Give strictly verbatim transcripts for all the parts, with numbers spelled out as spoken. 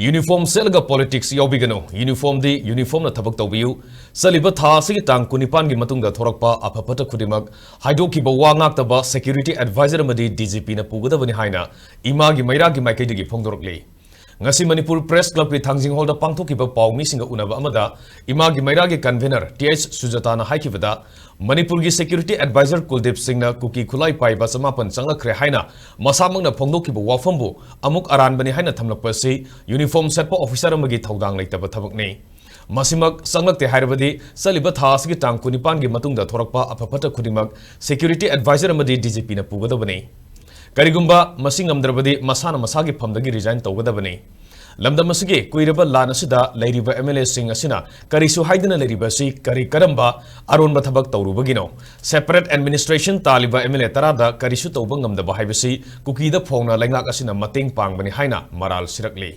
Uniform ꯁꯦꯠꯂꯒ politics ꯌꯥꯎꯕꯤꯒꯅꯨ꯫ ꯌꯨꯅꯤꯐꯣꯔꯝꯗꯤ ꯌꯨꯅꯤꯐꯣꯔꯝꯅ ꯊꯕꯛ ꯇꯧꯕꯤꯌꯨ꯫ ꯆꯠꯂꯤꯕ ꯊꯥ ꯑꯁꯤꯒꯤ ꯇꯥꯡ ꯀꯨꯟꯅꯤꯄꯥꯟꯒꯤ ꯃꯇꯨꯡꯗ ꯊꯣꯔꯛꯄ ꯑꯐ ꯐꯠꯇ ꯈꯨꯗꯤꯡꯃꯛ ꯍꯥꯏꯗꯣꯛꯈꯤꯕ ꯋꯥ ꯉꯥꯛꯇꯕ ꯁꯦꯀ꯭ꯌꯨꯔꯤꯇꯤ ꯑꯦꯗꯚꯥꯏꯖꯔ ꯑꯃꯗꯤ ꯗꯤ ꯖꯤ ꯄꯤꯅ ꯄꯨꯒꯗꯕꯅꯤ ꯍꯥꯏꯅ ꯏꯃꯥꯒꯤ ꯃꯩꯔꯥꯒꯤ ꯃꯥꯏꯀꯩꯗꯒꯤ ꯐꯣꯡꯗꯣꯔꯛꯂꯤ꯫ ꯉꯁꯤ ꯃꯅꯤꯄꯨꯔ ꯄ꯭ꯔꯦꯁ ꯀ꯭ꯂꯕꯀꯤ ꯊꯥꯡꯖꯤꯡ ꯍꯣꯜꯗ ꯄꯥꯡꯊꯣꯛꯈꯤꯕ ꯄꯥꯎ ꯃꯤꯁꯤꯡꯒ ꯎꯅꯕ ꯑꯃꯗ ꯏꯃꯥꯒꯤ ꯃꯩꯔꯥꯒꯤ ꯀꯟꯚꯦꯅꯔ ꯇꯤ ꯑꯩꯆ ꯁꯨꯖꯥꯇꯥꯅ ꯍꯥꯏꯈꯤꯕꯗ, ꯃꯅꯤꯄꯨꯔꯒꯤ ꯁꯦꯀ꯭ꯌꯨꯔꯤꯇꯤ ꯑꯦꯗꯚꯥꯏꯖꯔ ꯀꯨꯜꯗꯤꯞ ꯁꯤꯡꯅ ꯀꯨꯀꯤ ꯈꯨꯠꯂꯥꯏ ꯄꯥꯏꯕ ꯆꯃꯥꯄꯟ ꯆꯪꯂꯛꯈ꯭ꯔꯦ ꯍꯥꯏꯅ ꯃꯁꯥꯃꯛꯅ ꯐꯣꯡꯗꯣꯛꯈꯤꯕ ꯋꯥꯐꯝꯕꯨ ꯑꯃꯨꯛ ꯑꯔꯥꯟꯕꯅꯤ ꯍꯥꯏꯅ ꯊꯝꯂꯛꯄ ꯑꯁꯤ ꯌꯨꯅꯤꯐꯣꯔꯝ ꯁꯦꯠꯄ ꯑꯣꯐꯤꯁꯥꯔ ꯑꯃꯒꯤ ꯊꯧꯗꯥꯡ ꯂꯩꯇꯕ ꯊꯕꯛꯅꯤ꯫ ꯃꯁꯤꯃꯛ ꯆꯪꯂꯛꯇꯦ ꯍꯥꯏꯔꯕꯗꯤ ꯆꯠꯂꯤꯕ ꯊꯥ ꯑꯁꯤꯒꯤ ꯇꯥꯡ ꯀꯨꯟꯅꯤꯄꯥꯟꯒꯤ ꯃꯇꯨꯡꯗ ꯊꯣꯔꯛꯄ ꯑꯐ ꯐꯠꯇ ꯈꯨꯗꯤꯡꯃꯛ ꯁꯦꯀ꯭ꯌꯨꯔꯤꯇꯤ ꯑꯦꯗꯚꯥꯏꯖꯔ ꯑꯃꯗꯤ ꯗꯤ ꯖꯤ ꯄꯤꯅ ꯄꯨꯒꯗꯕꯅꯤ꯫ ꯀꯔꯤꯒꯨꯝꯕ ꯃꯁꯤ ꯉꯝꯗ꯭ꯔꯕꯗꯤ ꯃꯁꯥꯅ ꯃꯁꯥꯒꯤ ꯐꯝꯗꯒꯤ ꯔꯤꯖꯥꯏꯟ ꯇꯧꯒꯗꯕꯅꯤ꯫ ꯂꯝꯗꯝ ꯑꯁꯤꯒꯤ ꯀꯨꯏꯔꯕ ꯂꯥꯟ ꯑꯁꯤꯗ ꯂꯩꯔꯤꯕ ꯑꯦꯝ ꯑꯦꯜ ꯑꯦꯁꯤꯡ ꯑꯁꯤꯅ ꯀꯔꯤꯁꯨ ꯍꯥꯏꯗꯅ ꯂꯩꯔꯤꯕ ꯑꯁꯤ ꯀꯔꯤ ꯀꯔꯝꯕ ꯑꯔꯣꯟꯕ ꯊꯕꯛ ꯇꯧꯔꯨꯕꯒꯤꯅꯣ? ꯁꯦꯄꯔꯦꯠ ꯑꯦꯗꯃꯤꯅꯤꯁꯇ꯭ꯔꯦꯁꯟ ꯇꯥꯜꯂꯤꯕ ꯑꯦꯝ ꯑꯦꯜ ꯑꯦ ꯇꯔꯥꯗ ꯀꯔꯤꯁꯨ ꯇꯧꯕ ꯉꯝꯗꯕ ꯍꯥꯏꯕꯁꯤ ꯀꯨꯀꯤꯗ ꯐꯣꯡꯅ ꯂꯩꯉꯥꯛ ꯑꯁꯤꯅ ꯃꯇꯦꯡ ꯄꯥꯡꯕꯅꯤ ꯍꯥꯏꯅ ꯃꯔꯥꯜ ꯁꯤꯔꯛꯂꯤ꯫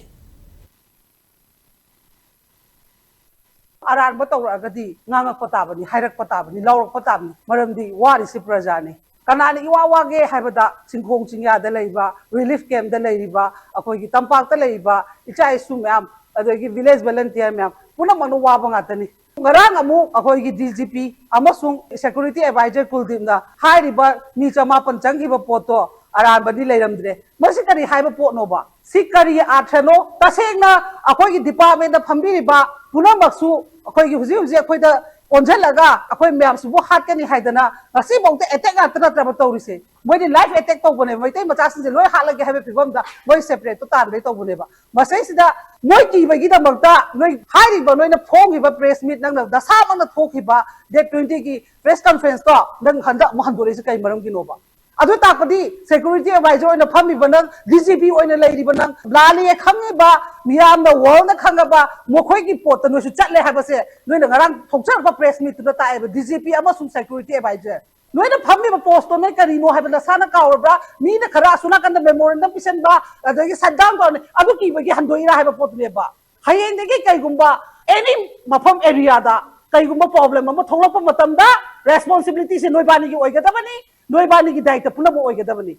ꯑꯔꯥꯟꯕ ꯇꯧꯔꯛꯑꯒꯗꯤ ꯉꯥꯡꯉꯛꯄ ꯇꯥꯕꯅꯤ, ꯍꯥꯏꯔꯛꯄ ꯇꯥꯕꯅꯤ, ꯂꯥꯎꯔꯛꯄ ꯇꯥꯕꯅꯤ꯫ ꯃꯔꯝꯗꯤ ꯋꯥꯔꯤꯁꯤ ꯄ꯭ꯔꯖꯥꯅꯤ꯫ ꯀꯅꯥꯅ ꯏꯋꯥ ꯋꯥꯒꯦ ꯍꯥꯏꯕꯗ ꯆꯤꯡꯈꯣꯡ ꯆꯤꯡꯌꯥꯗ ꯂꯩꯔꯤꯕ, ꯔꯤꯂꯤꯐ ꯀꯦꯝꯞꯇ ꯂꯩꯔꯤꯕ, ꯑꯩꯈꯣꯏꯒꯤ ꯇꯝꯄꯥꯛꯇ ꯂꯩꯔꯤꯕ ꯏꯆꯥ ꯏꯁꯨ ꯃꯌꯥꯝ, ꯑꯗꯒꯤ ꯚꯤꯂꯦꯖ ꯚꯣꯂꯟꯇꯤꯌꯔ ꯃꯌꯥꯝ ꯄꯨꯝꯅꯃꯛꯅ ꯋꯥꯕ ꯉꯥꯛꯇꯅꯤ꯫ ꯉꯔꯥꯡ ꯑꯃꯨꯛ ꯑꯩꯈꯣꯏꯒꯤ ꯗꯤ ꯖꯤ ꯄꯤ ꯑꯃꯁꯨꯡ ꯁꯦꯀ꯭ꯌꯨꯔꯤꯇꯤ ꯑꯦꯗꯚꯥꯏꯖꯔ ꯀꯨꯜꯗꯤꯞꯅ ꯍꯥꯏꯔꯤꯕ ꯃꯤ ꯆꯃꯥꯄꯟ ꯆꯪꯈꯤꯕ ꯄꯣꯠꯇꯣ ꯑꯔꯥꯟꯕꯗꯤ ꯂꯩꯔꯝꯗ꯭ꯔꯦ꯫ ꯃꯁꯤ ꯀꯔꯤ ꯍꯥꯏꯕ ꯄꯣꯠꯅꯣꯕ? ꯁꯤ ꯀꯔꯤ ꯑꯥꯔꯊꯅꯣ? ꯇꯁꯦꯡꯅ ꯑꯩꯈꯣꯏꯒꯤ ꯗꯤꯄꯥꯔꯠꯃꯦꯟꯗ ꯐꯝꯕꯤꯔꯤꯕ ꯄꯨꯝꯅꯃꯛꯁꯨ ꯑꯩꯈꯣꯏꯒꯤ ꯍꯧꯖꯤꯛ ꯍꯧꯖꯤꯛ ꯑꯩꯈꯣꯏꯗ ꯑꯣꯟꯁꯤꯜꯂꯒ ꯑꯩꯈꯣꯏ ꯃꯌꯥꯝꯁꯤꯕꯨ ꯍꯥꯠꯀꯅꯤ ꯍꯥꯏꯗꯅ ꯉꯁꯤꯐꯥꯎꯗ ꯑꯦꯇꯦꯛ ꯉꯥꯛꯇ ꯅꯠꯇ꯭ꯔꯕ ꯇꯧꯔꯤꯁꯦ? ꯃꯣꯏꯗꯤ ꯂꯥꯏꯐ ꯑꯦꯇꯦꯛ ꯇꯧꯕꯅꯦꯕ, ꯃꯩꯇꯩ ꯃꯆꯥꯁꯤꯡꯁꯦ ꯂꯣꯏ ꯍꯥꯠꯂꯒꯦ ꯍꯥꯏꯕ ꯐꯤꯕꯝꯗ ꯃꯣꯏ ꯁꯦꯄꯔꯦꯠꯇꯣ ꯇꯥꯟꯕꯩ ꯇꯧꯕꯅꯦꯕ꯫ ꯃꯁꯤꯁꯤꯗ ꯃꯣꯏ ꯀꯤꯕꯒꯤꯗꯃꯛꯇ ꯅꯣꯏ ꯍꯥꯏꯔꯤꯕ, ꯅꯣꯏꯅ ꯐꯣꯡꯈꯤꯕ ꯄ꯭ꯔꯦꯁ ꯃꯤꯠ, ꯅꯪꯅ ꯅꯁꯥꯃꯛꯅ ꯊꯣꯛꯈꯤꯕ ꯗꯦꯠ ꯇ꯭ꯋꯦꯟꯇꯤꯒꯤ ꯄ꯭ꯔꯦꯁ ꯀꯟꯐꯔꯦꯟꯁꯇꯣ ꯅꯪ ꯍꯟꯗꯛ ꯑꯃꯨꯛ ꯍꯟꯗꯣꯔꯛꯏꯁꯦ ꯀꯩ ꯃꯔꯝꯒꯤꯅꯣꯕ? ꯑꯗꯨ ꯇꯥꯛꯄꯗꯤ ꯁꯦꯀ꯭ꯌꯨꯔꯤꯇꯤ ꯑꯦꯗꯚꯥꯏꯖꯔ ꯑꯣꯏꯅ ꯐꯝꯃꯤꯕ ꯅꯪ, ꯗꯤ ꯖꯤ ꯄꯤ ꯑꯣꯏꯅ ꯂꯩꯔꯤꯕ ꯅꯪ, ꯂꯥꯜꯂꯦ ꯈꯪꯉꯤꯕ ꯃꯤꯌꯥꯝꯅ, ꯋꯥꯔꯜꯅ ꯈꯪꯉꯕ ꯃꯈꯣꯏꯒꯤ ꯄꯣꯠꯇ ꯅꯣꯏꯁꯨ ꯆꯠꯂꯦ ꯍꯥꯏꯕꯁꯦ ꯅꯣꯏꯅ ꯉꯔꯥꯡ ꯊꯣꯛꯆꯔꯛꯄ ꯄ꯭ꯔꯦꯁ ꯃꯤꯠꯇꯨꯗ ꯇꯥꯛꯑꯦꯕ, ꯗꯤ ꯖꯤ ꯄꯤ ꯑꯃꯁꯨꯡ ꯁꯦꯀ꯭ꯌꯨꯔꯤꯇꯤ ꯑꯦꯗꯚꯥꯏꯖꯔ꯫ ꯅꯣꯏꯅ ꯐꯝꯃꯤꯕ ꯄꯣꯁꯇꯣ ꯅꯣꯏ ꯀꯔꯤꯅꯣ ꯍꯥꯏꯕ ꯅꯁꯥꯅ ꯀꯥꯎꯔꯕ꯭ꯔꯥ? ꯃꯤꯅ ꯈꯔ ꯑꯁꯣꯝ ꯅꯥꯀꯟꯗ ꯃꯦꯃꯣꯔꯦꯟꯗꯝ ꯄꯤꯁꯟꯕ, ꯑꯗꯒꯤ ꯁꯠ ꯗꯥꯎꯟ ꯇꯧꯔꯅꯤ, ꯑꯗꯨ ꯀꯤꯕꯒꯤ ꯍꯟꯗꯣꯛꯏꯔꯥ ꯍꯥꯏꯕ ꯄꯣꯠꯇꯨꯅꯦꯕ꯫ ꯍꯌꯦꯡꯗꯒꯤ ꯀꯩꯒꯨꯝꯕ ꯑꯦꯅꯤ ꯃꯐꯝ ꯑꯦꯔꯤꯌꯥꯗ ꯀꯩꯒꯨꯝꯕ ꯄ꯭ꯔꯣꯕ꯭ꯂꯦꯝ ꯑꯃ ꯊꯣꯛꯂꯛꯄ ꯃꯇꯝꯗ ꯔꯦꯁꯄꯣꯟꯁꯤꯕꯤꯂꯤꯇꯤꯁꯦ ꯅꯣꯏꯕꯥꯅꯤꯒꯤ ꯑꯣꯏꯒꯗꯕꯅꯤ, ꯅꯣꯏꯕꯥꯅꯤꯒꯤ ꯗꯥꯏꯇ ꯄꯨꯝꯅꯃꯛ ꯑꯣꯏꯒꯗꯕꯅꯤ꯫